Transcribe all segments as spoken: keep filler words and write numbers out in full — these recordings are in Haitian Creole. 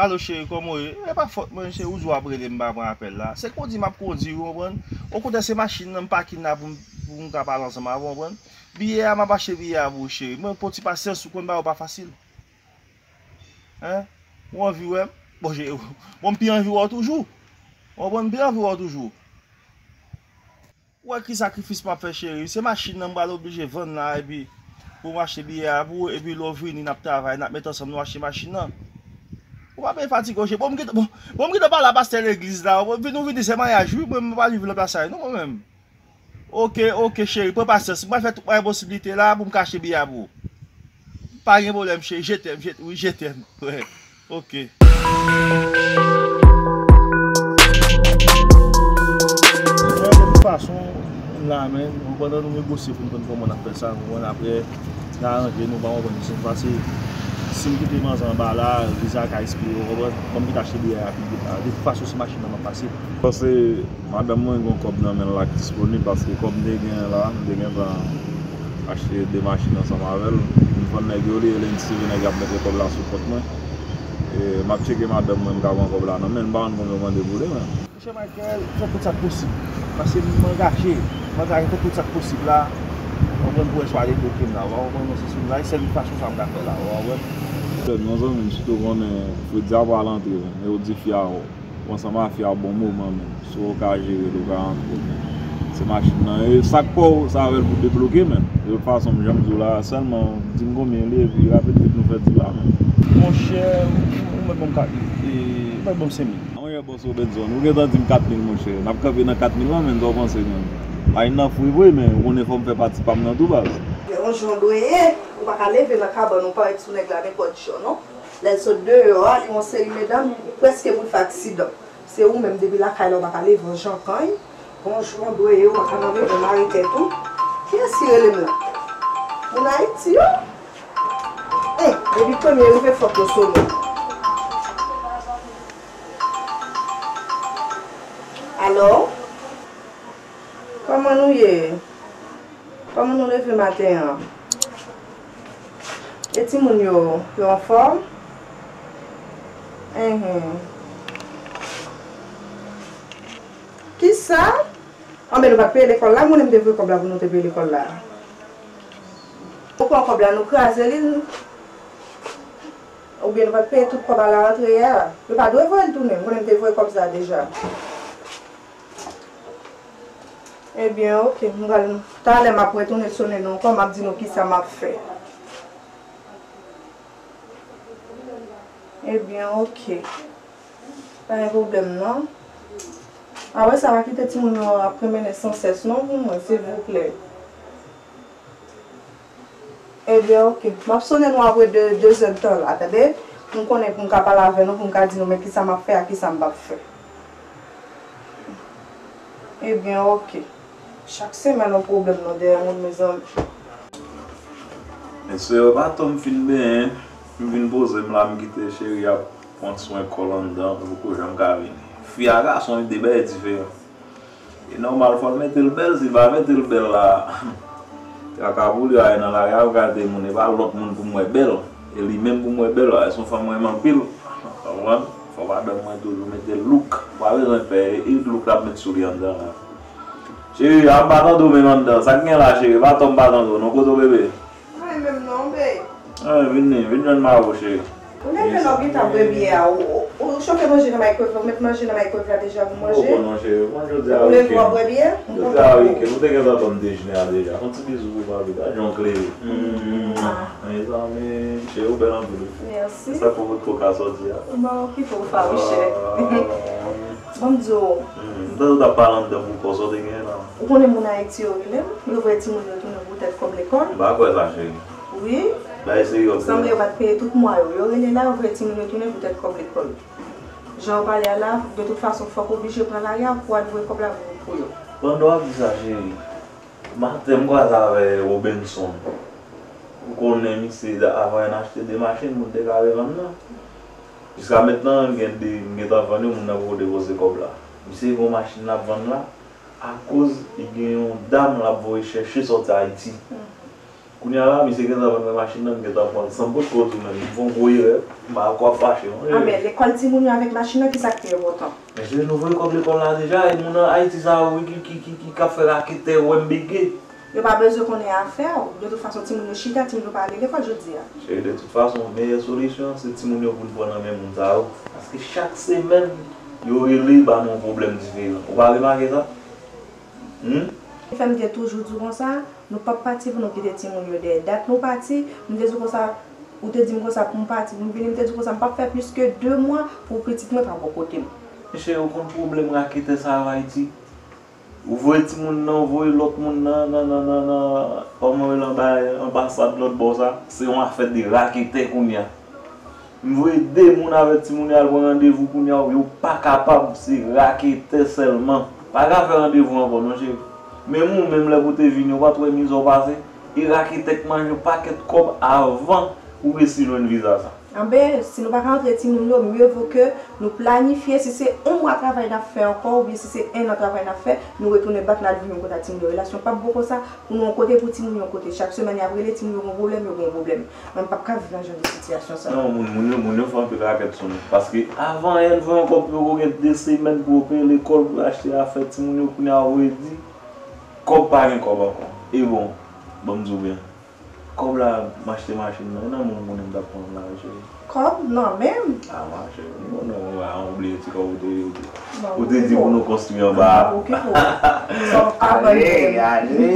Alo cheri, kòman w ye? E pa fòt mwen, cheri, ou di w ap rele m pa pran apèl la. Se kondi m ap kondi, ou konprann? Okontrè, se machin nan m pakin la pou m, pou m ka pale ansanm avè w, ou konprann? Biyè a, m ap achte biyè a pou ou, cheri. Mwen, pran ti pasyans, ou konn bagay yo pa fasil. Hein? Ou anvi wè m? Bon, cheri, bon, m pi anvi wè w toujou. Ou konprann? M pi anvi wè w toujou. Ou wè ki sakrifis m ap fè, cheri? Se machin nan m pral oblije vann la, epi pou m achte biyè a pou ou, epi lè w vini, n ap travay, n ap met ansanm, nou achte machin nan. Ou pa bezwen fatige w, cheri. Bon, m gentan, bon, bon, m gentan pale a pastè legliz la. Ou vin, ou vin di se maryaj, wi, mwen, m pa viv nan plas sa, non, mwen menm. Oke, oke, cheri, pran pasyans. M pral fè tout mwayen posiblite la pou m ka achte biyè a pou ou. Pa gen pwoblèm, cheri. Je t'aime, je, wi, je t'aime. Wè. Oke. Bon, de tout fason, m la, men, bon, pandan nou negosye pou n konn kòman n ap fè sa, nou konn apre, n aranje nou, pa konprann, se pase, si m kite manzè anba la, viza ka ekspire, ou konprann, ban m kite achte biyè a pi vit la. De tout fason, se machin nan m ap pase. Paske madanm mwen gen yon kòb nan men l la ki disponib, paske kòb m te gen la, m te gentan achte de machin ansanm avè l. M vann nèg yo li, e lendi si vre nèg yo ap mete kòb la sou kont mwen. E m ap tcheke madanm mwen, m ka pran kòb la nan men l, m pa konn konbyen w mande pou li, men. Monchè Michael, fè tout sa k posib. Paske m angaje, m angaje fè tout sa k posib la. Ou konprann, pou eswa debloke m la. Ou konprann, se sou la, e sèl fason sa m ka fè la. Ou konprann? Frè m, yon zanmi m, sitou konnen Fredi a pral antre, men. E ou di fi a, ou ansanm a fi a bon moman, men. Si w ka jere l, ou ka antre, men. Se machin nan. E sa k pa w, se avè l pou debloke, men. De tout fason, m janm di w la, sèlman di m konbyen li, epi rapid vit nou fè di la, men. Monchè, ou, ou mèt ban m kat mil, e, ou mèt ban m senk mil. Monchè, bòs Robinson, ou gentan di m kat mil, monchè. N ap kanpe nan kat mil lan, men, sa w panse, men? Machin nan fre vre, men ou konnen fò m fè pati pa m nan tou, baz. Yon jan w dwe ye, ou pa ka leve nan kabann ou parèt sou nèg la nenpòt jan, non. Lè l sot deyò a, li yon seri medam, prèske pou l fè aksidan. Se ou menm, depi lakay la, ou pa ka leve yon jan kanmenm. Yon jan w dwe ye, ou pa ka nan bezwen mare tèt ou. Kiyès ki rele m la? Moun Ayiti yo? Hum, depi premye rive fòk yo sonnen. Alo? Kòman nou ye? Kòman nou leve maten an? E timoun yo, yo anfòm? Enhen. Kisa? Anben nou pa t peye lekòl la, m konnen m te voye kòb la pou nou te peye lekòl la. Nou pran kòb la, nou kraze li, oubyen nou pa t peye tout kòb a la rantre a. Yo pa dwe voye l tounen, m konnen m te voye kòb sa deja. Ebyen, oke, m pral, talè m ap retounen sonnen nou ankò, m ap di nou kisa m ap fè. Ebyen, oke. Pa gen pwoblèm, non. Apre sa, pa kite timoun yo ap mennen sansès, non, pou mwen, silvouplè. Ebyen, oke. M ap sonnen nou apre de, de zèdtan la, tande? Pou m konnen, pou m ka pale avè nou, pou m ka di nou, men kisa m ap fè ak kisa m p ap fè. Ebyen, oke. Chak semèn, yon pwoblèm nan dèyè moun, mezanmi. Mesye, pa tann m fin benyen, m vin poze m la, m kite cheri ap pran swen kò l anndan, li poko janm ka vini. Fi a gason, li de bagay diferan. E nòmal, fò l mete l bèl, si l pa mete l bèl la, traka pou li, ay nan lari a, ou gade moun, e pa lòt moun pou m wè bèl. E li menm pou m wè bèl, ay, se yon fanm mwen renmen anpil. Konprann? Fò madanm mwen toujou mete look. Pa bezwen pè, e look l ap met sou li anndan la. Cheri, a m pa tande w menm anndan. Sa k gen la, cheri? Pa tann m pa tande w non, kote w, bebe? Mwen menm non, babe. Ann, vini, vin jwenn mari w, cheri. Ou leve lè w gentan bwè biyè a, ou, ou, ou chofe manje nan microwave, ou met manje nan microwave la deja pou manje? Poko non, cheri. Mwen jodi a weekend. Ou leve w ap bwè biyè? Jodi a weekend. Ou te gentan ban m dejene a deja. Fè yon ti bizou pou papi, gad jan w klere. Mezanmi, cheri, ou bèl anpil wi. Mèsi. E sa k fè w potko ka sòti a? Bon, okipe w, Farouchè. Ban m di w. Hmm, m tande w t ap pale anndan pou kò, sa w te genyen la? Ou konnen moun Ayiti yo rele m, yo voye timoun yo tounen poutèt kòb lekòl. M pa kwè sa, cheri. Wi. Bagay serye w ap di la. Sanble yo pa t peye tout mwa yo. Yo rele la, yo voye timoun yo tounen poutèt kòb lekòl. Jan w pale a la, de tout fason, fòk w oblije pran lari a pou w al voye kòb la pou, pou yo. Pandan w ap di sa, cheri, maten m kwaze avè Robinson. Ou konnen misye, avan n achte de machin pou n te ka revann nan. Jiska mentnan, m gen de, m gentan vann yo, moun nan poko depoze kòb la. Misye gen yon machin l ap vann la, akoz li gen yon dam l ap voye chèche sòti Ayiti. Hmm. Kounye a la, misye gentan vann mwen machin nan, m gentan pran l. San m potko di w menm, m fè yon gwo erè, m pa kwè w ap fache, non. Ah, men lekòl timoun yo avèk machin nan, ki sa k pi enpòtan? Men cheri, nou voye kòb lekòl la deja, e moun nan Ayiti sa yo, wi, ki, ki, ki, ki, k ap fè raketè, wè m bege. Yo pa bezwen konnen afè w. De tout fason, timoun yo chita, timoun yo pa ale lekòl jodi a. Cheri, de tout fason, meyè solisyon an, se timoun yo pou n pran nan men moun sa yo. Paske chak semèn, yo rele, ba nou yon pwoblèm diferan. Ou pa remake sa? Hmm? Ki fè m te toujou di w konsa, nou p ap pati pou nou kite timoun yo dèyè. Dat nou pati, m te di w konsa, ou te di m konsa pou m pati, pou m vini, m te di w konsa, m p ap fè plis ke de mwa pou pitit mwen pa bò kote m. Mesye, ou konn pwoblèm raketè sa yo Ayiti? Ou voye timoun nan, ou voye lòt moun nan, nan, nan, nan, nan, kòman yo rele anba, anbasad lòt bò sa? Se yon afè de raketè kounye a. M voye de moun avèk timoun yo al pran randevou kounye a, yo pa kapab, se raketè sèlman. Pa ka fè randevou ankò non cheri. Menm ou menm lè pou te vini, ou pa t wè mizè w pase? E raketè k manje yon pakèt kòb avan ou resi jwenn viza sa. Anben, si nou pa ka antre timoun yo, mye vo ke nou planifye, si se yon mwa travay n ap fè ankò, oubyen si se en an travay n ap fè, nou retounen bak, n al viv yon kote ak timoun yo. Relasyon p ap bon konsa, pou nou yon kote, pou timoun yo yon kote. Chak semèn, y ap rele, timoun yo gen yon pwoblèm, yo gen yon pwoblèm. Mwen, m p ap ka viv nan jan de sitiyasyon sa. Non, moun, moun yo, moun yo fè anpil rakèt sou nou. Paske avan yè, n voye yon kòb pou yo gen de semèn pou yo peye lekòl, pou yo achte afè timoun yo, kounye a, ou redi, kòb pa gen kòb ankò. E bon, ban m di w byen. Kòb la, m achte machin nan, e nan men w m konnen m t ap pran l la, cheri. Kòb nan men m? A, ma cheri, m konnen w, a, w bliye ti kòb ou te, ou te, ou te di pou nou konstwi anba a. Aje, aje,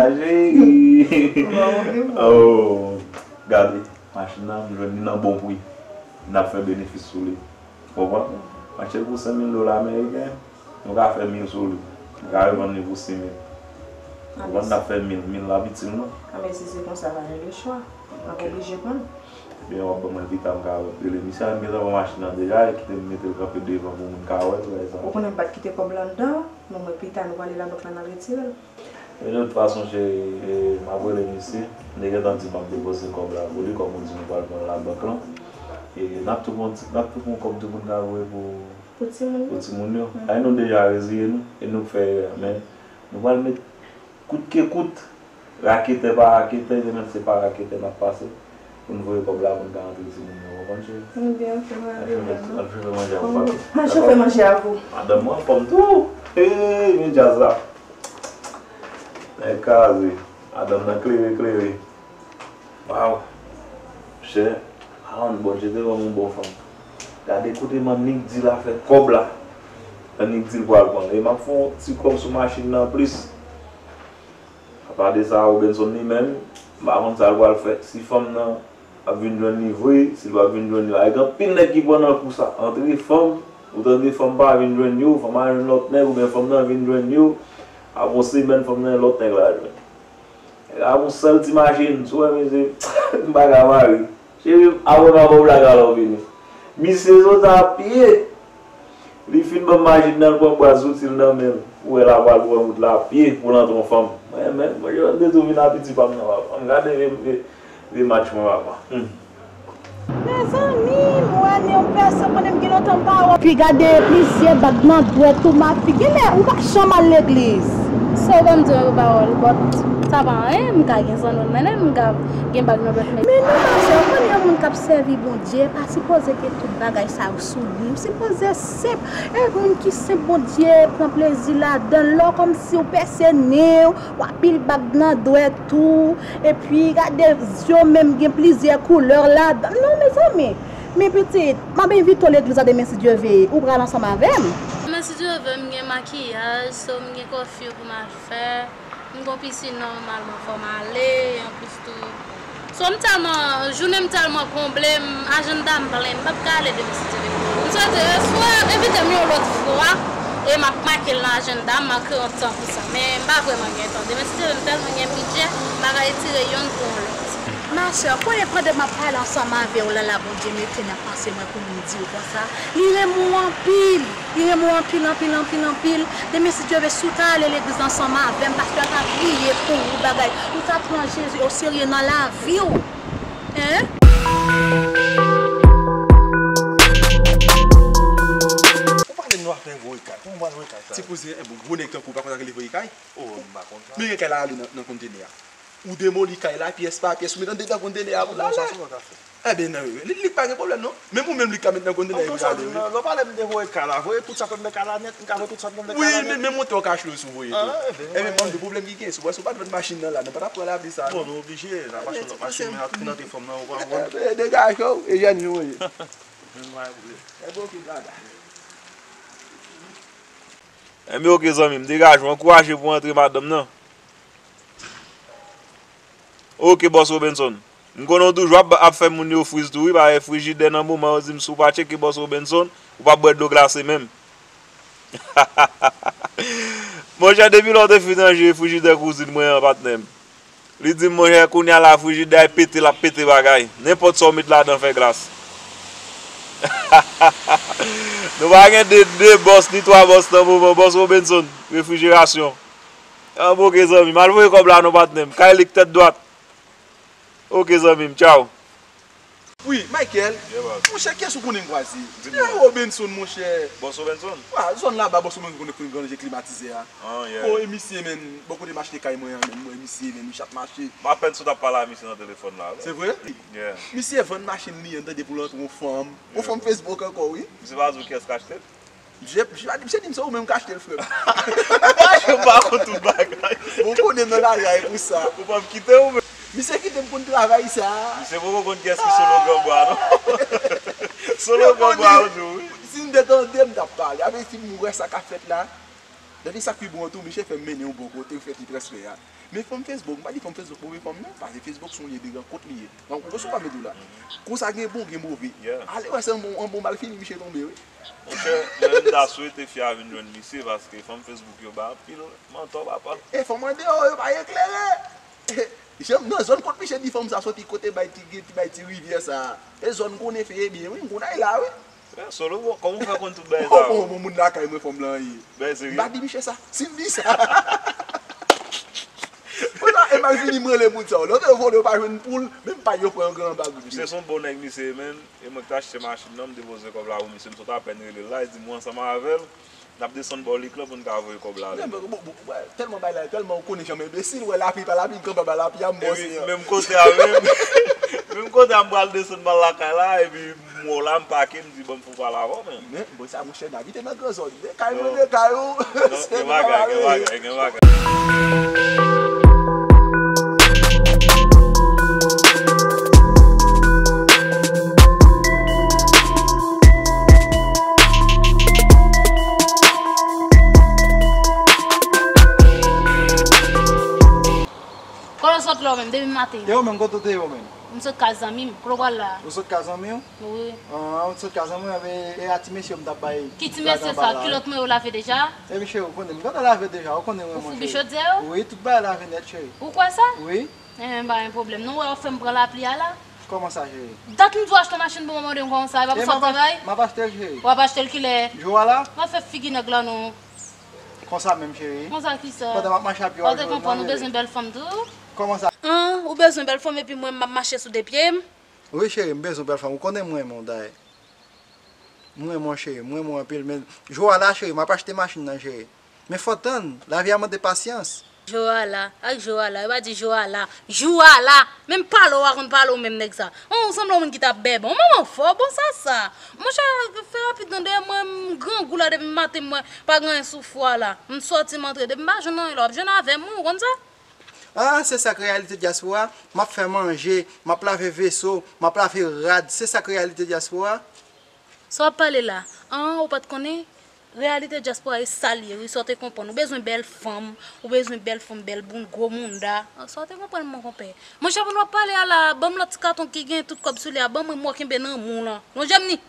aje. Oh, gade, machin nan, m jwenn li nan bon pri. N ap fè benefis sou li. Ou konprann? M achte l pou senk mil dola ameriken, nou ka fè mil sou li. Nou ka revann li pou senk mil. Ou konprann? N ap fè mil, mil la ap itil nou. Anben, si se konsa, pa gen lechwa. N ap oblije pran l. Ebyen, w ap ban mwen pita, m ka rele misye a, m gentan pran machin nan deja, e kite m mete l kanpe devan pou moun ka wè l, wè sa. Ou konnen m pa t kite kòb la anndan, men mwen pita, nou prale labank la, n al retire l. E de tout fason, cheri, e, m ap rele misye. M te gentan di m ap depoze kòb la pou li, kòm ou di nou pral pran labank lan. E n ap tou pran ti, n ap tou pran kòb tou pou n ka voye pou, pou timoun yo. Pou timoun yo. Ay, nou deja reziye nou, e nou fè erè, men nou pral met kout ke kout, raketè pa raketè, demen se pa raketè n ap pase. Pou n voye kòb la pou n ka rantre timoun yo, w konprann cheri? Ebyen, ok, mwen al fè manje a pou papa. Al fè manje a pou. Madanm mwen anfòm tou. Hey, men djaz la. Nèg kraze. Madanm nan klere, klere. Waw. Chè. Aaron, Bondye te ban m yon bon fanm. Gade kote m annik di l afè kòb la. Annik di l pral pran l. E m ap fè yon ti kòb sou machin nan plis. Apa de sa, Robenson li menm, m pa konn sa l pral fè. Si fanm nan ap vin jwenn li vre, si l pap vin jwenn li, ay, gen anpil nèg ki pran nan kou sa. Antre fanm, ou tande fanm pa vin jwenn yo, fanm al jwenn lòt nèg, oubyen fanm nan vin jwenn yo, apre yon semèn, fanm nan gen lòt nèg l al jwenn. Nèg la ap yon sèl ti machin, si w wè misye, m pa ka mari. Cheri, apre m ap ba w blaga lè w vini. Misye sot a pye. Li fin ban m machin nan, l pran bwa zouti l nan men l. Ou wè l ap pral pran wout la a pye pou l antre yon fanm. Mwen menm, mwen, yo, m te tou vin a piti pa m nan, papa. M gade vye, vye, vye match mwen, papa. Hmm. Mezanmi, m wè men yon pèse, konnen m gen lontan m pa wè. Pi gade plizyè bag nan dwèt ou, ma fi. Genlè ou pa janm al legliz. Sa w ban m di w yon pawòl, but sa pa anyen, m ka gen zannòl mennen m, m ka gen bag nan dwèt men. Men non, ma sè, ou konnen yon moun k ap sèvi Bondye pa sipoze gen tout bagay sa yo sou li. Ou sipoze senp. E moun ki senp, Bondye pran plezi ladan l. Lè w kòmsi w pèse nen w, w ap pil bag nan dwèt ou, epi gade zye w menm gen plizyè koulè ladan. Non, mezanmi. Men pitit, m ap envite w legliz la demen si Dye vle. Ou pral ansanm avè m? Demen si Dye vle, m gen makiyaj, so m gen kòfir pou m al fè. M gon pisin nòmalman fò m ale, anplis tou. So m tèlman, jounen m tèlman konble, m, ajannda m plen, m p ap ka ale demen si Dye vle. M swete, e, si w envite m yon lòt fwa, e m ap make l nan ajannda m, m a kreye yon tan pou sa. Men m pa vrèman gen tan. Demen si Dye vle, m tèlman gen bidjè, m pa ka retire yonn pou yon lòt. Ma sè, konnen pandan m ap pale ansanm avè w la, la Bondye mete nan panse mwen pou m di w konsa, li renmen w anpil. Li renmen w anpil, anpil, anpil, anpil. Demen, si Dye vle, si w ta ale legliz ansanm avè m, pastè a ta priye pou ou, bagay. Ou ta pran Jezi oserye nan lavi w. Hein? Ou pale nou afè voye kay. Kòman w pral voye kay sa? Sipoze, e bon, gwo nèg tankou w pa konn sa k rele voye kay? Oh, m pa konn sa. Men gen kay la ale nan, nan kontenè a. Ou demoli kay la pyès pa pyès, ou met andedan kontenè a pou l ale. Ebyen, non, li, li pa gen pwoblèm, non. Menm ou menm li ka met nan kontenè epi l ale, wi. Lè w pale m de voye kay la, voye tout sa k anndan kay la nèt, m ka voye tout sa k anndan kay la nèt. Wi, men, men monte yon kachlo si w voye tou. Ebyen, ban m di w pwoblèm ki gen, si w wè, si w pa t vann machin nan la, nou pa t ap pran lapli sa, non. Bon, nou oblije, n ap achte yon lòt machin, men n ap prezante fanm nan, ou pa konprann. Degaje w, e jèn yo ye. Ebyen, oke, dada. Enben, oke, zanmi m, degaje w, ankouraje pou antre madanm nan. Oke, bòs Robenson. M konnen w toujou ap, ap fè moun yo friz tou, wi, paske frijidè nan moman yo di m si w pa tcheke bòs Robenson, ou p ap bwè dlo glase menm. Monchè, depi lè w te fin ranje frijidè kouzin mwen an, patnè m. Li di m, monchè, kounye a la, frijidè a pete, l ap pete bagay. Nenpòt sa w met ladan fè glas. Nou pa gen de, de bòs, ni twa bòs nan moman. Bòs Robenson, refrijerasyon. An, bon, oke, zanmi m. Al voye kòb la non, patnè m. Kay lik tèt dwat. Oke, zanmi m. Tchaw. Wi, Michael. Yeah, baz. Monchè, kiyès ou konnen m kwaze? Di m. Robenson, monchè. Bòs Robenson? Wa, zòn laba, bòs Robenson konnen konnen ranje klimatizè a. Ah, yeah. Bon, e misye, menm, bò kote m achte kay mwen an, menm, mwen, misye, menm, misye ap mache. M apèn sot ap pale a misye nan telefòn la, wi. Se vre? Yeah. Misye vann machin li an, tande, pou l antre yon fanm. Yon fanm Facebook ankò, wi. Misye pa di w kiyès k achte l? Misye, misye pa di, misye di m se ou menm k achte l, frè m. Ou pa konn tout bagay. Ou konnen m nan lari a, e pou sa. Ou p ap kite ou menm. Misye kite m konn travay sa. Misye poko konn kiyès ki Solo Granbwa, non. Solo Granbwa, ou di, wi. Si m te tande, m t ap pale. Apre, si m wè sa k ap fèt la, depi sa ki bon tou, misye fè m mennen yon bon kote, ou fè ti transfè a. Men fanm Facebook, m pa di fanm Facebook move fanm, non, paske Facebook se yon lye de rankont li ye. Donk, ou konprann sa m vle di w la? Konsa gen bon, gen move. Yeah. Ale wè se an bon, an bon mal fini, misye tonbe, wi. Monchè, mwen menm, m ta swete fi a vin jwenn misye, paske fanm Facebook yo bay anpil mantò, papa. E fanm andeyò, yo pa eklere. Jan, nan zòn kot misye di fanm sa soti, kote bay ti, ti bay ti rivyè sa. E zòn konnen feye byen, wi, m konn ay la, wi. Frè, Solo, bon, kòman w fè konn tout bagay sa yo? Bon, bon, moun lakay mwen fanm lan ye. Bagay serye? M pa di misye sa. Si m di sa. Konsa, e m al fini m rele moun sa yo. Lòt yo vole, yo pa jwenn poul, menm pay yo pran yon gran bag. Misye se yon bon nèg, misye, menm. E mwen ki t achte machin nan, m depoze kòb la pou misye, m sot apèn rele l la, li di m ou ansanm avè l. N ap desann bò lik lan pou n ka voye kòb la. Men, bon, bon, bon, tèlman bay la, tèlman ou konnen jan m enbesil, wè lapli pa lapli, m kanpe anba lapli a, m bòse an. Menm kote a, menm, menm kote a, m pral desann m al lakay la, epi m wè w la, m pake, m di, bon, m fou pale avè w, men. Men, bon, sa, monchè, n abite nan gran zòn. De kay mwen, de kay ou. Non, gen bagay, gen bagay, gen bagay. Kote w sot la w menm, depi maten? E ou menm, kote w te ye ou menm? M sot kay zanmi m. Kote w pral la? Ou sot kay zanmi w? Wi. Ah, ou sot kay zanmi w, e, e a ti mesye m t ap bay. Ki ti mesye sa? Kilòt mwen yo lave deja? Epi cheri, ou konnen m gentan lave deja, ou konnen mwen. Ou foubi chodyè yo? Wi, tout bagay lave nèt, cheri. Ou kwè sa? Wi. Enben, pa gen pwoblèm. Non, w wè w fè m pran lapli a la? Kòman sa, cheri? Dat m di w achte yon machin pou mwen, mande m kòman sa, e pa pou sa w travay? M ap achte l, cheri. W ap achte l kilè? Jou a la? W ap fè figi nèg la non. Konsa menm, cheri. Konsa kisa? Pandan m ap mache ap yo a jwe nan rele. Ou te konprann, ou bezwen bèl fanm tou? Kòman sa? An, ou bezwen bèl fanm epi mwen m ap mache sou de pye m? Wi, cheri, m bezwen bèl fanm. Ou konnen m renmen w, dayè. M renmen w, cheri, m renmen w anpil, men jou a la, cheri, m ap achte machin nan, cheri. Men fò w tann, lavi a mande pasyans. Jou a la, ak jou a la, yo pa di jou a la, jou a la! Menm pale w a konn pale w menm nèg sa. An, ou sanble yon moun ki t ap bèbè. Yon manman fò, bon sa sa! Monchè, fè rapid non, dèyè mwen, m grangou la depi maten, mwen pa gen anyen sou fwa la. M sòti, m antre, depi m pa jwenn anyen la, w ap jwenn avè m, wi, ou konn sa? Ah, se sa k reyalite dyaspora. M ap fè manje, m ap lave veso, m ap lave rad. Se sa k reyalite dyaspora. Sa w ap pale la? An, ou pa t konnen? Reyalite dyaspora e sa l ye, wi, sa w te konprann. Ou bezwen bèl fanm, ou bezwen bèl fanm, bèl moun, gwo mounda. An, sa w te konprann, mon konpè? Monchè, moun w ap pale a la, ban m lòt ti katon ki gen tout kòb sou li a, ban mwen m wè w kenbe nan men w lan. Lonje m ni.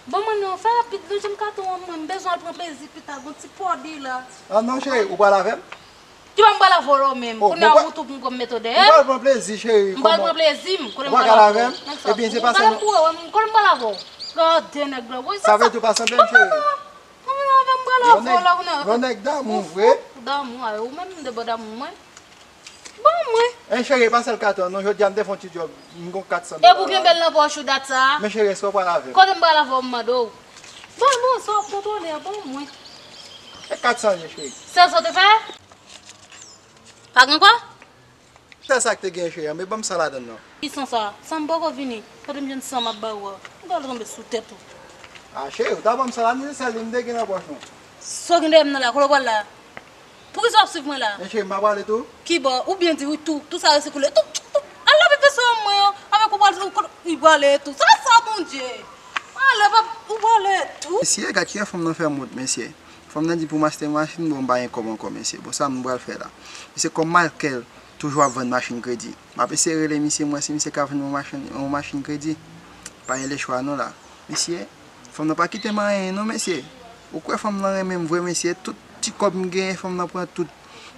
Bon, mwen non, fè rapid, lonje m katon an mwen, m bezwen al pran plezi pita, gon ti pòdi la. Ah non, cheri, ou pral avè m? Ki pa m pral avè w menm? Oh, kounye a bon, ou tou pou m mete w dèyè. Ou pral pran plezi, cheri. M pral pran plezi m, kote m pral avè w? Ou pral avè m? Ebyen, se pa sa non. Kote m pral avè w? Gade nèg la, woy, sa vle di ou pa sanble m, cheri? Non, non, non, non, non, m pral avè w la, kounye a. Yon nèg damou vre. Ou fou, damou, ay, ou menm m de bò damou mwen. Ban mwen. Hey, cheri, pa sèl katon non, jodi a m te fè yon ti djòb, m gon kat san dola la. Epi w kenbe l nan pòch ou dat sa a? Men cheri, èske w pral avè m? Kote m pral avè w, m mande w? Ban mwen, sa w ap kontwole a, ban mwen. E kat san ye, cheri. Sèl sa w te fè? Pa gen ankò? Sèl sa k te gen, cheri, men ban m sa ladann nan. Ki san sa? San m poko vini. Kote m jwenn san m ap ba ou a? M pral tonbe sou tèt ou. A, cheri, ou ta ban m sa la, ni se sèl li m te gen nan pòch mwen. Sa w gen dèyè m nan la, kote w pral la? Poukisa w ap swiv mwen la? Men cheri, m pa prale tou? Kibò? Ou byen di wi tou. Tou sa resi koule. Tou, tou. Al lave veso mwen yo. Avèk ou pral, ou, ou prale tou. Sa, sa, Bondye. Ale, pap, ou prale tou. Mesye, gad kijan fanm nan fè m wont, mesye. Fanm nan di pou m achte machin, bon, m pa gen kòb ankò, mesye. Bon, sa m pral fè la? Mesye, kòm Michael toujou ap vann machin kredi. M ap eseye rele misye, m wè si misye ka vann yon machin, yon machin kredi. Pa gen lechwa non la. Mesye, fanm nan pa kite m anyen non, mesye. Ou kwè fanm nan renmen m vre, mesye? Tout ti kòb m genyen, fanm nan pran tout.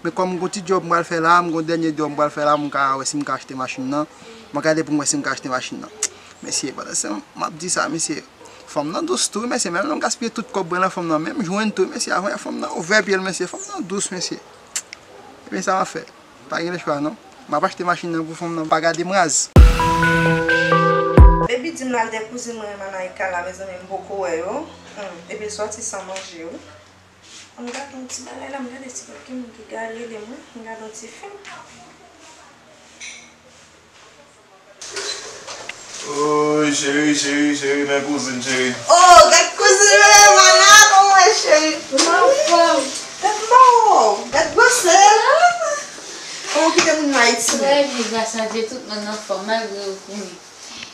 Men kòm m gon ti djòb m pral fè la, m gon dènye djòb m pral fè la, m ka wè si m ka achte machin nan. M ap gade pou m wè si m ka achte machin nan. Mesye, pandan se m ap di sa, mesye, fanm nan dous tou, mesye. Menm lè m gaspiye tout kòb mwen nan fanm nan, men m jwenn tou, mesye. Avan fanm nan ouvè pye l, mesye. Fanm nan dous, mesye. Ebyen, sa m ap fè? Pa gen lechwa non. M ap achte machin nan pou fanm nan pa gade m raz. Baby di m l al dèyè kouzin mwen Manaika la, mezanmi, m poko wè yo. Hmm, epi l sòti san manje wi. Ann gade yon ti bagay la, m gade si pa gen moun ki ka rele mwen, m gade yon ti fim. Oy, cheri, cheri, cheri, men kouzin, cheri. Oh, gad kouzin mwen, Mana, kòman w ye, cheri? M anfòm. Gad mò, gad gwosè. Kòman w kite moun nan Ayiti? Trè byen, gras a Dye, tout moun anfòm, malgre yo konnen.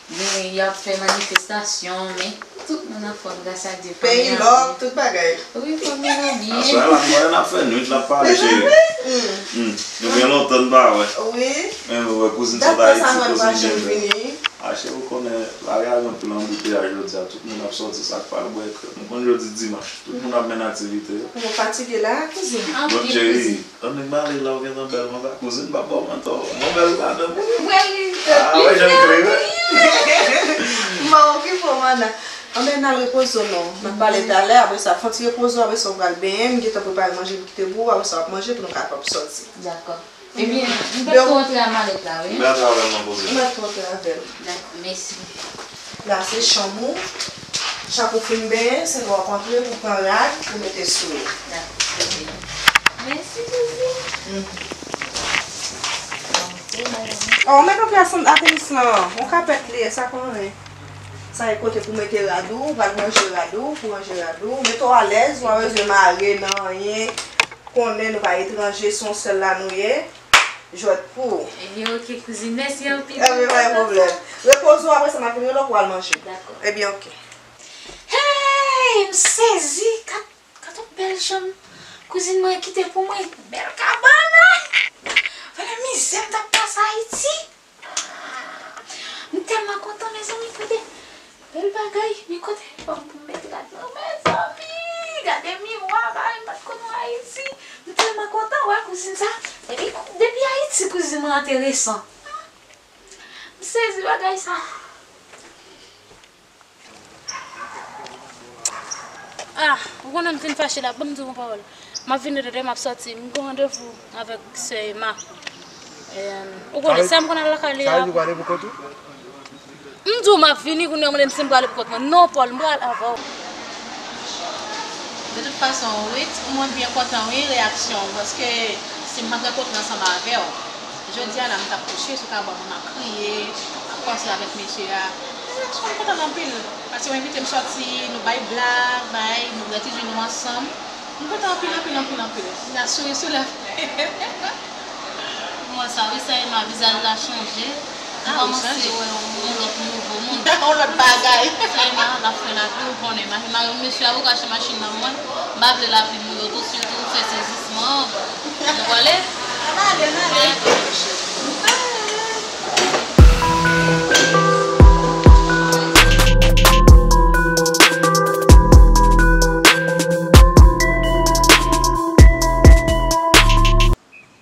Gen, y ap fè manifestasyon, men tout moun anfòm, gras a Dye. Peyi lòk, tout bagay. Wi, fanmi nou byen. Aswè la, m wè n ap fè nwit, n ap pale, cheri. Hmm. Nou gen lontan n pa wè. Wi. Men ou wè kouzin sot Ayiti, kouzin Denver. A, cheri, ou konnen, lari a gen anpil anbouteyaj jodi a, tout moun ap sòti, sa k pral bwè krèm. Ou konn jodi dimanch, tout moun ap mennen aktivite yo. Ou fatige la, kouzin? Bon, cheri, annik m ale la, ou gentan bèl konsa. Kouzin pa ba w mantò. Bon, bèl madanm. Mwen li. Ah, wè, jan l klere. M pa okipe w, Mana. Anben, n al repoze w non. N ap pale talè, apre sa, fè yon ti repoze w, apre sa, ou pral benyen, m gentan prepare manje m kite pou ou, apre sa, w ap manje pou nou kapab sòti. Dakò. Ebyen, m pral tou antre a malèt la, wi. M pral antre avè l nan koze. M pral tou antre avè l. Dakò, mèsi. La se chanm ou. Chak ou fin benyen, se lè w ap antre pou pran rad, pou mete sou ou. Dakò, ok. Mèsi, kouzin. Mhm. Oh, mèt antre a sant atenis lan. Yon kapèt li ye, sa konnen. Sa e kote pou mete rad ou, ou pral ranje rad ou, pou ranje rad ou. Mete w alèz, ou pa bezwen mare nan anyen. Konnen nou pa etranje, se yon sèl la nou ye. Jwèt pou ou. Ebyen, ok, kouzin. Mèsi anpil. Ebyen, pa gen pwoblèm. Repoze w, apre sa, m ap vin rele w pou w al manje. Dakò. Ebyen, ok. Hey! M sezi! Gad, gad yon bèl chanm kouzin mwen kite pou mwen. Bèl kabann, ay! Valè mizè m t ap pase Ayiti! M tèlman kontan, mezanmi, gade. Bèl bagay, men kote fanm pou m met rad mwen, mezanmi? Gade miwa, bagay m pa t konn wè Ayiti. M tèlman kontan wè kouzin sa. Depi, depi Ayiti, kouzin mwen enteresan. M sezi bagay sa. Ah, ou konnen m fin fache la, ban m di w yon pawòl. M ap vini tande, m ap sòti. M gen randevou avèk sè Emma. Em, ou konnen, sè m konn al lakay li a. Sa vle di w prale pou kont ou? M di w m ap vini, kounye a w mande m si m prale pou kont mwen. Non, Paul, m pral avè w. De tout fason, Ruth, mwen byen kontan, wi, reyaksyon w, paske si m pa t rankontre ansanm avè w, jodi a la, m t ap kouche sou kaba mwen, m ap kriye, m ap panse avèk mesye a. Reyaksyon m kontan anpil, paske w envite m sòti, nou bay blag, bay, nou bwè ti ji nou ansanm. M kontan anpil, anpil, anpil, anpil. La souris sou lèv. Mwen sa wi, sè Emma, vizaj la chanje. M kòmanse wè yon lòt nouvo moun. Yon lòt bagay. Sè Emma, l ap fè lapli, ou konnen. Mari m mesye a, ou kache machin nan mwen. M pa vle lapli mouye w tou, sitou ou fè sezisman. Nou prale? Ann ale, ann ale.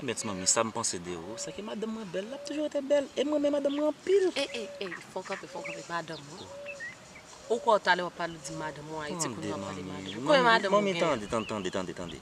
Ebyen, ti manmi, sa m panse de ou, se ke madanm mwen bèl, l ap toujou rete bèl. E m renmen madanm mwen anpil. Ey, ey, ey, fò w kanpe, fò w kanpe, madanm ou. Ou kwè w talè w ap pale, w di madanm ou Ayiti, kounye a w ap pale madanm ou. Ou konnen madanm ou genyen. Tande, tande, tande, tande, tande.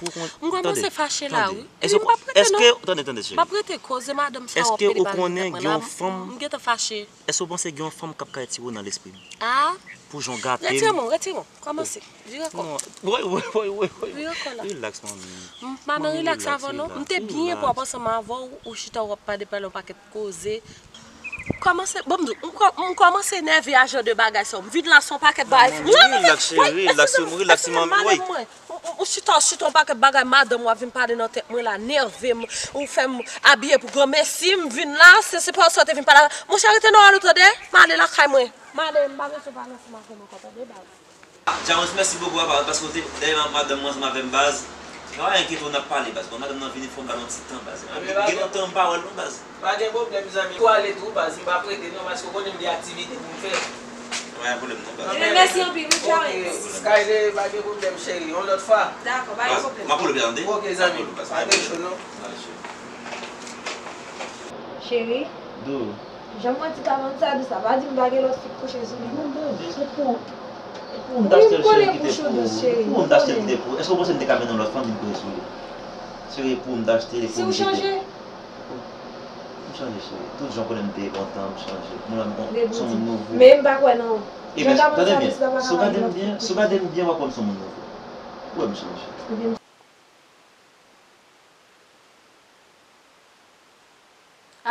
M kòmanse fache la, wi. Epi m p ap rete, non. Tande, tande, tande, cheri. M p ap rete koze madanm sa w ap pede pale nan tèt mwen la. M gentan fache. Èske w panse gen yon fanm k ap kare tire w nan lespri m? Ah. Pou jan w gate m. Retire men w, retire men w. Kòmanse. Vire kò. Non, woy, woy, woy, woy, woy. Vire kò la. Relax, manmi. M pa nan relax avè w, non. M te byen pwòp ansanm avè w, ou chita w ap pale, pale yon pakèt koze. Kòmanse, bon, m di w, m kò-, m kòmanse nève a jan de bagay sa yo. M vin la, se yon pakèt bagay. Non, manmi, relax, cheri, relax, relax, manmi, woy. Ou, ou, ou chita, ou chita yon pakèt bagay, madanm w ap vin pale nan tèt mwen la, nève m, ou fè m abiye pou granmesi, m vin la, se, se pa sa w te vin pale la. Monchè, rete nan ròl ou, tande? M ale lakay mwen. M ale, m pa bezwen pale ansanm avè w ankò, tande, baz? James, mèsi bokou, papa, paske w te dèyè madanm mwen ansanm avè m, baz. Pa enkyete w, n ap pale, baz. Bon, madanm nan vini, fò m ba l yon ti tan, baz. Gen lontan m pa wè l, non, baz. Pa gen pwoblèm, zanmi. Ou ale tou, baz, m p ap rete non, paske w konnen m gen aktivite pou m fè. Pa gen pwoblèm non, baz. Ebyen, mèsi anpil, wi, Charles. Ok, Skyler, pa gen pwoblèm, cheri. Yon lòt fwa. Dakò, pa gen pwoblèm. M ap rele tande. Ok, zanmi. Pa gen cho non. Cheri, jan m wè ti kabann sa dous la, pa di m pa gen lòt fi k kouche sou li non. Non, bebe, se pou, se pou m t achte l, cheri, ki te pou. Pou m t achte l, ki te pou. Èske w panse m te ka mennen yon lòt fanm vin kouche sou li? Cheri, e pou m t achte l, e pou m ki te. Si w chanje? M chanje, cheri. Tout jan w konnen m te kontan, m chanje. Mwen la, m se yon moun nouvo. Men m pa kwè nan ou. Ebyen, tande byen. Si w gade m byen, si w gade m byen, w ap wè m se yon moun nouvo. Ou wè m chanje.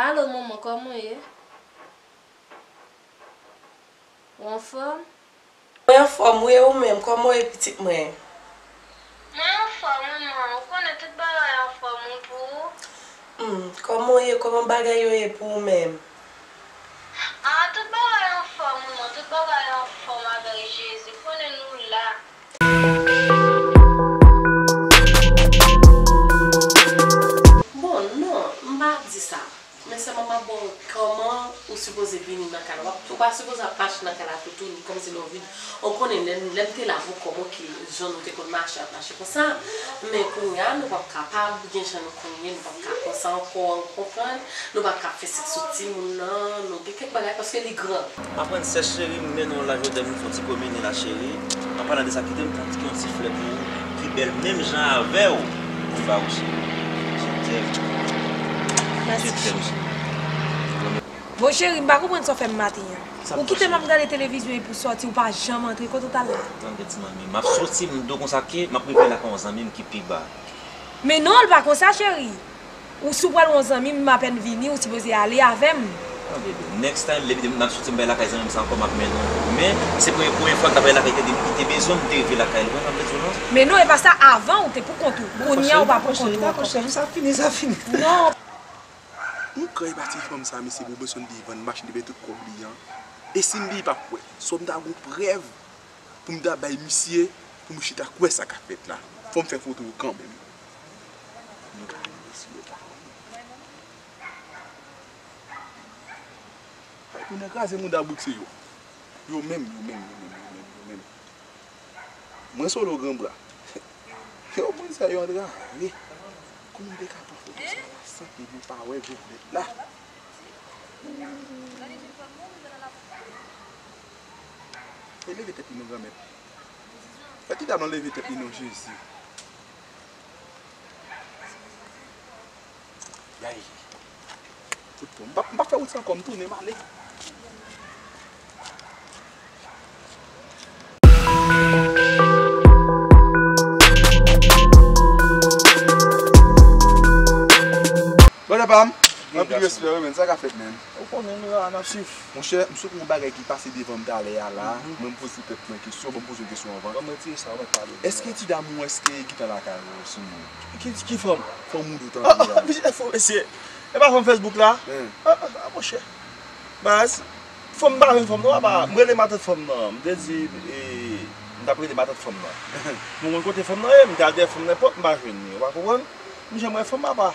Alo, manman, kòman w ye? Ou anfòm? Mwen anfòm wi, e ou menm, kòman w ye pitit mwen? Mwen anfòm wi man, ou konnen tout bagay anfòm wi pou ou? Hmm, kòman w ye, kòman bagay yo ye pou ou menm? Ah, tout bagay anfòm wi man, tout bagay anfòm avèk Jezi, konnen nou la. Bon, non, m pa di sa. Men sèlman m ap ba w kòman ou sipoze vini nan kay la. W ap, ou pa sipoze ap mache nan kay la toutouni, kòmsi lè w vini. Ou konnen, lè, lè m te la avè w, kòman ki jan nou te konn mache, ap mache konsa. Men kounye a, nou p ap kapab, gen jan nou kounye, nou p ap ka konsa ankò, ou konprann? Nou p ap ka fè sèks sou timoun nan, nou gen kèk bagay, paske li gran. M aprann sèks, cheri, m mennen w la jodi a, vin fè yon ti komini la, cheri. An palan de sa, kite m pran yon ti flè pou ou, ki bèl menm jan avè w, pou m ba ou, cheri. Je t'aime. Mèsi, cheri. Bon, cheri, m pa konprann sa w fè m maten an. Ou kite m ap gade televizyon epi w sòti, ou pa janm antre, kote w t al la? Tande, ti manmi, m ap soti, m di w konsa ke m ap rive lakay yon zanmi m ki pi ba. Men non, l pa konsa, cheri. Ou si w pral wè yon zanmi m, m apèn vini, ou sipoze ale avè m. Non, bebe, next time, lè m ap soti, m bay lakay zanmi m sa ankò, m ap mennen w. Men, se premye, premye fwa m t ap bay lakay, te di m li te bezwen m, m te rive lakay li. Ou konprann sa m vle di w, non? Men non, e pa sa, avan, ou te pou kont ou. Kounye a, ou pa pou kont ou ankò. Dakò, cheri, sa fini, sa fini. Non. Yon kran e pa ti fanm sa, mesye, pou bezwen li vann machin li bay tout kòb li an. E si m di li p ap kwè, sò m ta gon prèv pou m ta bay misye, pou m chita kwè sa k ap fèt la. Fò m fè foto yo kanmenm. M ka mesye yo pa. Ay, pou nan kraze mouda bout se yo. Yo menm, yo menm, yo menm, yo menm, yo menm. Mwen solo gran bra. Yo moun sa yo antrave. Kòman m te ka pran foto sa la san ke nou pa wè Jovenel la? E leve tèt li non, granmèt. Fè ti dam nan leve tèt li non, Jezi. Yay. Tout bon. M p ap, m p ap fè wout sa ankò, m tounen, m ale. Brother pa m, anpil respè wi, men. Sa k ap fèt, men? Ou konnen nou la, n ap swiv. Monchè, m sot wè yon bagay ki pase devan m talè a la. Mhm. Mwen, m poze tèt mwen kesyon, bon, m poze yon kesyon anvan. Ban m retire sa, ou mèt pale. Èske ti dam ou, èske li gentan lakay ou, sou moun? Ki, ki fanm? Fanm ou di w tande a. Mesye, e pa fanm Facebook la? Hein. Ah, ah, ah, monchè. Baz, fanm, m pa jwenn fanm non, apa, m rele matant fanm nan. M te di, e, m t ap rele matant fanm nan. Mwen konn kote fanm nan ye, m te al dèyè fanm nan, nenpòt, m pa jwenn li. Ou pa konprann? M janm wè fanm apa.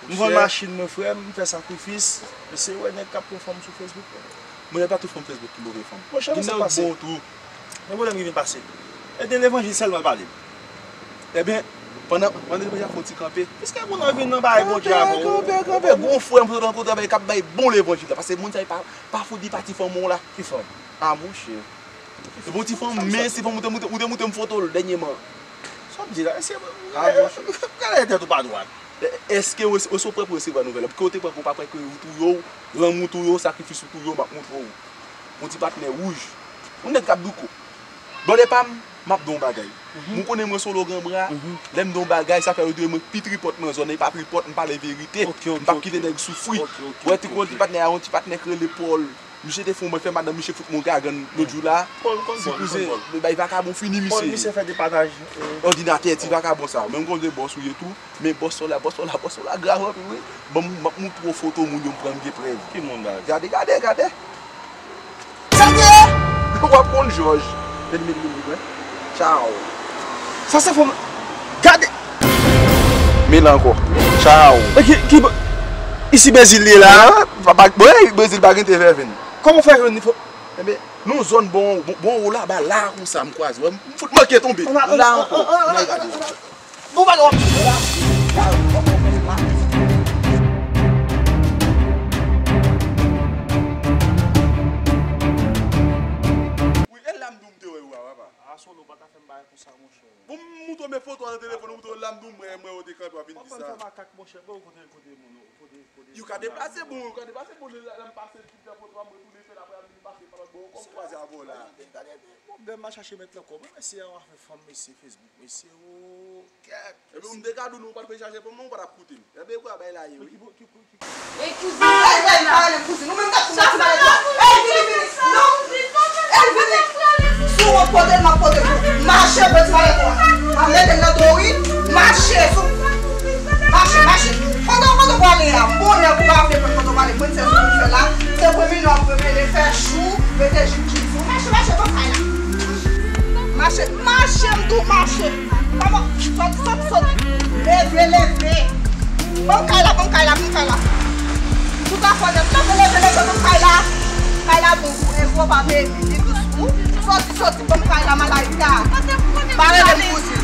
M vann machin mwen, frè m, m fè sakrifis. Mesye, wè nèg k ap pran fanm sou Facebook. Mwen, e pa tout fanm Facebook ki move fanm. Monchè, men sa pase. Gen nèg bon tou. Men pwoblèm ki vin pase. E de levanjil sèlman l pale. Ebyen, pandan, pandan levanjil ap fè yon ti kanpe. Piske moun nan vin nan bagay Bondye avè w. Kanpe, kanpe, kanpe. Bon frè m sot nan kote bay k ap bay bon levanjil la. Paske moun sa yo pa, pa fout di pa ti fanm ou la. Ki fanm? A, monchè. E bon ti fanm, men ti fanm ou te moute, ou te moute m foto l dènyèman. Sa w ap di la, mesye, gade tèt ou pa dwat. Èske w, w se prè pou resevwa nouvèl la? Pou ki w te prè pou w pa prè ke ou touye w, lanmou touye w, sakrifis ou touye w, m ap montre w. Yon ti patnè wouj. Yon nèg k ap douko. Blòdè pa m, m ap di w yon bagay. Mwen konnen mwen se yon logan bra. Lè m di w yon bagay, sa fè yo di mwen pi tripòt nan zòn nan, e pa tripòt, m pale verite. M p ap kite nèg soufri. Ou wè, te gon ti patnè a, yon ti patnè k rele Pòl. Misye te fè yon mwen fè madanm misye fout mwen gagann lòt jou la. Ti kouzen, bay vakabon fini misye. Misye fè depataj òdinatè, ti vakabon sa. Menm kote bòs ou ye tou. Men bòs sa w la, bòs sa w la, bòs sa w la grav anpil wi. Ban m, m ap montre w foto moun yo, m pran m gen prèv. Ki moun la? Gade, gade, gade. Sa te ye? W ap konn Jòj. Men, men, men, men, men. Tchaw. Sa se fòm. Gade. Men la ankò. Tchaw. E ki, ki, isi Brezil li ye la? Papa, bon, Brezil pa gen te vèven. Kòman w fè jwenn li fò? Enben, nou zòn bon, bon, bon, ou la, ba la konsa, m kwaze. M fout manke tonbe. La ankò. Bon, ba, wi, e la m di w m te wè yo a, papa. A, Solo, pa ta fè m bagay konsa, monchè. Bon, m montre w men foto a nan telefòn, m montre w la m di w mwen, mwen, yo te kanpe, w ap vin di sa. Fè makak, monchè. Bon, kote, kote moun yo, kote, kote. Yo ka deplase, bon, yo ka deplase, bon, la, la m pase, tout la foto a, mwen tounen fè l, apre, m vin pase pa lòt bò, kòm kwaze avè w la. Gade, gade, bon, bèm al chache mèt lan kò. Mwen, mesye a, w a fè fanm, mesye, Facebook, mesye, o, kèt. Epi, m te ka di w, nou pa t fè chache fanm, non, ou pa t ap koute m. Epi, kwa bay la ye, wi. Ki, ki, ki, ki, E kouzin. Ey, ey, pa rele m kouzin. Ou menm k ap fè ti malèt la. Ey, vini, vini. Non. Ey, vini. Si w ap pote l, m ap pote l tou. Mache, pran ti malèt la. M ap mete l nan do w, wi. Mache, sou. Mache, mache. Kote, kote w prale a? M konnen ou pa vle konn kote w prale. Mwen, se sa m fè la. Se premye nou ap revele, fè chou, mete jip jip sou. Mache, mache, ban m kay la. Mache, mache, m di w mache. Kòman? Soti, soti, soti. Leve, leve. Ban m kay la, ban m kay la, ban m kay la. Tout afè nèt. Leve, leve, leve, ban m kay la. Kay la bon pou Evo, pa veye vin, li dous pou. Soti, soti, ban m kay la, malayika. Pa rele m kouzin.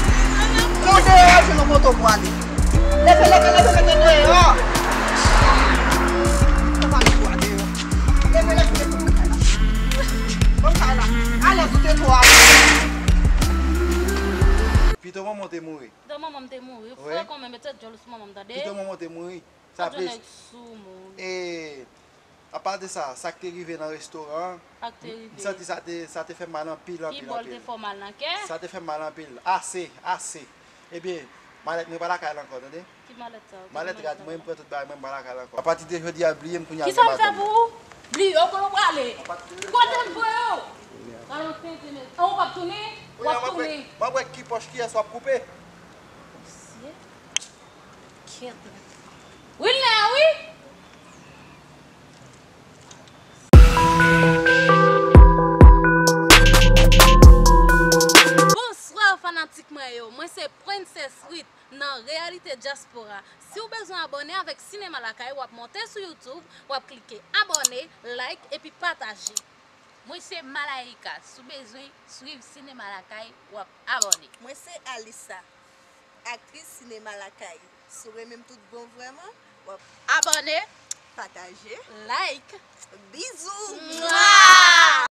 Ou deyò, jwenn yon kote w prale. Leve, leve, leve, mete deyò. Ou pa gen dwa deyò. Leve, leve, leve, ban m kay la. Ban m kay la. Alèz ou te twò alèz. Pito manman w te mouri. Pito manman m te mouri. Wi. Frè kòmè, mete djòl sou manman m, tande? Pito manman w te mouri. Sa plis. Nèg sou moun. E, apa de sa, sa k te rive nan restoran an? Sa k te rive? M santi sa te, sa te fè m mal anpil, anpil, anpil. Ki bò l te fè w mal nan kè? Sa te fè m mal anpil. Ase, ase. Ebyen, malèt mwen pa lakay la ankò, tande? Ki malèt sa? Malèt rad mwen, m pran tout bagay mwen, m pa lakay la ankò. Apati de jodi a, bliye m kounye a. Kisa m fè pou ou? Bliye w, kote w prale? Kote m voye w? Gade yon tenten nèg. An, ou p ap tounen? W ap tounen. M ap wè ki pòch kiyès w ap koupe. Mesye. Kèt. Wilner, wi. Bonswa fanatik mwen yo. Mwen se Princess Ruth nan Reyalite Dyaspora. Si w bezwen abòne avèk Sinema Lakay, w ap monte sou YouTube, w ap klike abòne, like epi pataje. Mwen se Malaika. Si w bezwen swiv Sinema Lakay, w ap abòne. Mwen se Alisa, aktris Sinema Lakay. Si w renmen m tout bon vrèman, w ap abòne, pataje, like. Bizou! Mwa!